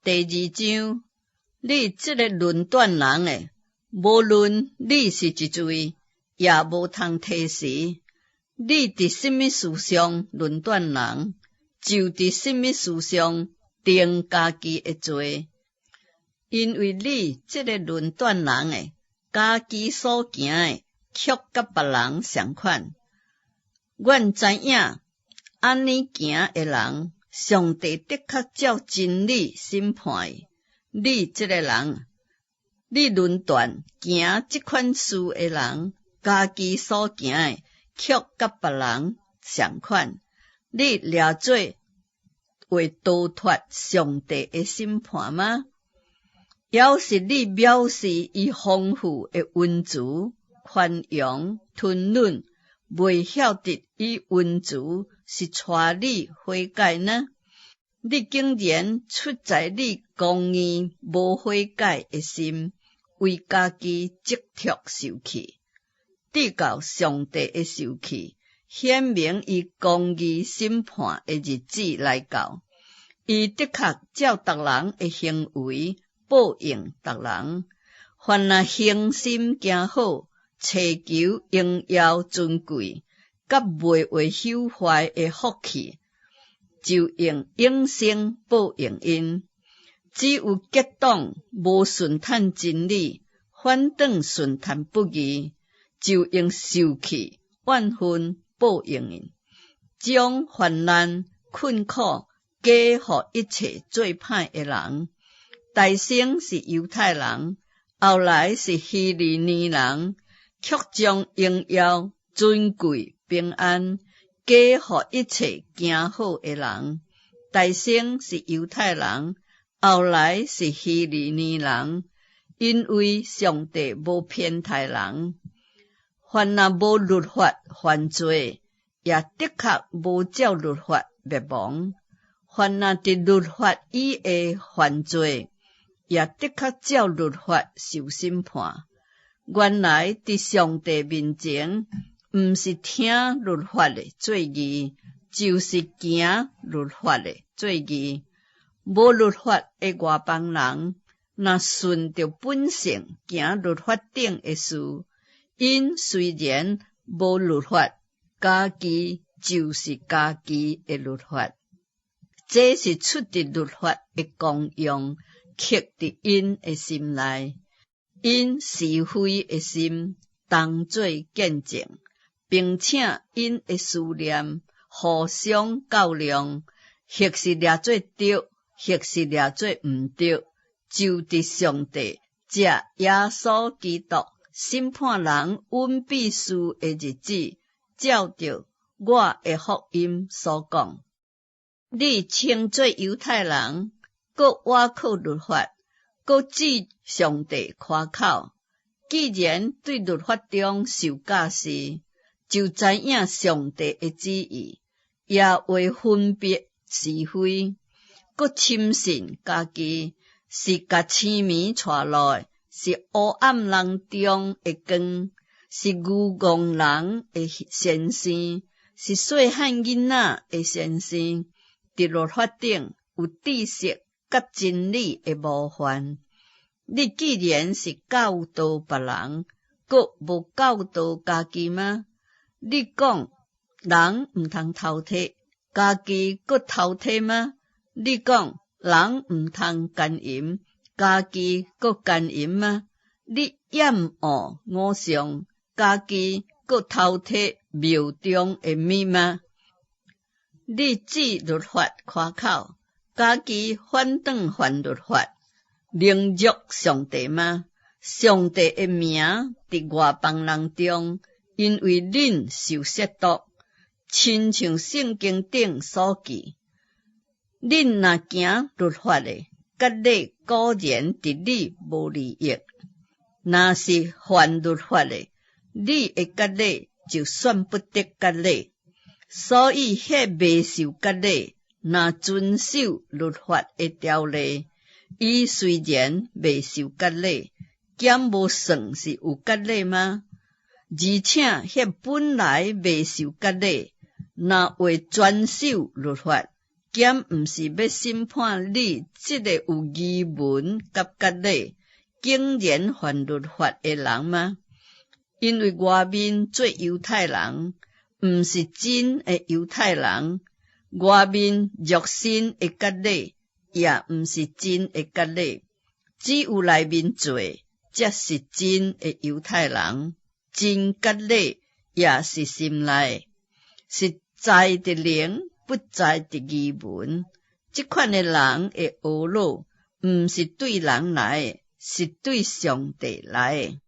第二章，你這个論斷人的，無論你是一罪，也無通推辭。你佇啥物事上論斷人，就佇啥物事上定家己的罪。因為你這个論斷人的，家己所行的，卻佮別人相款。阮知影，按呢行的人，上帝的確照真理審判伊。你這个人，你論斷行這款事的人，家己所行的，卻佮別人相款。你掠做會逃脫上帝的審判嗎？抑是你藐視伊豐富的恩慈、寬容、吞忍，袂曉得伊恩慈是帶你悔改呢？你竟然出在你公義無悔改的心，為家己積蓄受氣，直到上帝的受氣顯明伊公義審判的日子來到，伊的確照逐人的行為報應逐人。凡若恆心行好，尋求榮耀尊貴，佮袂會朽壞的福氣，就用永生報應𪜶。只有結黨無順趁真理，反轉順趁不義，就用受氣怨恨報應𪜶，將患難困苦加予一切做歹的人。大先是猶太人，後來是希利尼人，卻將榮耀、尊貴、平安加予一切行好的人。大先是猶太人，後來是希利尼人，因為上帝無偏待人。凡若無律法犯罪，也的確無照律法滅亡；凡若佇律法以下犯罪，也的確照律法受審判。原來佇上帝面前，毋是聽律法的做義，就是行律法的做義。無律法的外邦人，若順著本性行律法頂的事，𪜶雖然無律法，家己就是家己的律法。這是出佇律法的功用，刻佇𪜶的心內，𪜶是非的心當做見證，並且𪜶的思念互相較量，或是掠做對，或是掠做毋對，就佇上帝藉耶穌基督審判人隱秘事的日子，照著我的福音所講。你稱做猶太人，閣倚靠律法，閣指上帝誇口。既然對律法中受教示，就知影上帝的旨意，也會分別是非，閣深信家己是共青暝帶路的，是黑暗人中的光，是愚戇人的先生，是細漢囡仔的先生。佇律法頂有知識佮真理的模範。你既然是教導別人，閣無教導家己嗎？你講人毋通偷提，家己閣偷提嗎？你講人毋通姦淫，家己閣姦淫嗎？你厭惡偶像，家己閣偷提廟中的物嗎？你指律法誇口，家己反轉犯律法，凌辱上帝嗎？上帝的名佇外邦人中，因為恁受褻瀆，親像聖經頂所記。恁若行律法的，割禮固然佇你無利益；若是犯律法的，你的割禮就算不得割禮。所以，彼未受割禮，若遵守律法的條例，伊雖然未受割禮，敢無算是有割禮嗎？而且，彼本來未受割禮，若會遵守律法，敢毋是欲審判你這个有儀文佮割禮，竟然犯律法的人嗎？因為外面做猶太人，毋是真的猶太人；外面肉身的割禮，也毋是真的割禮。只有內面做，才是真的猶太人。真割禮也是心內，是在佇靈，不在佇儀文。這款的人的懊惱，毋是對人來的，是對上帝來的。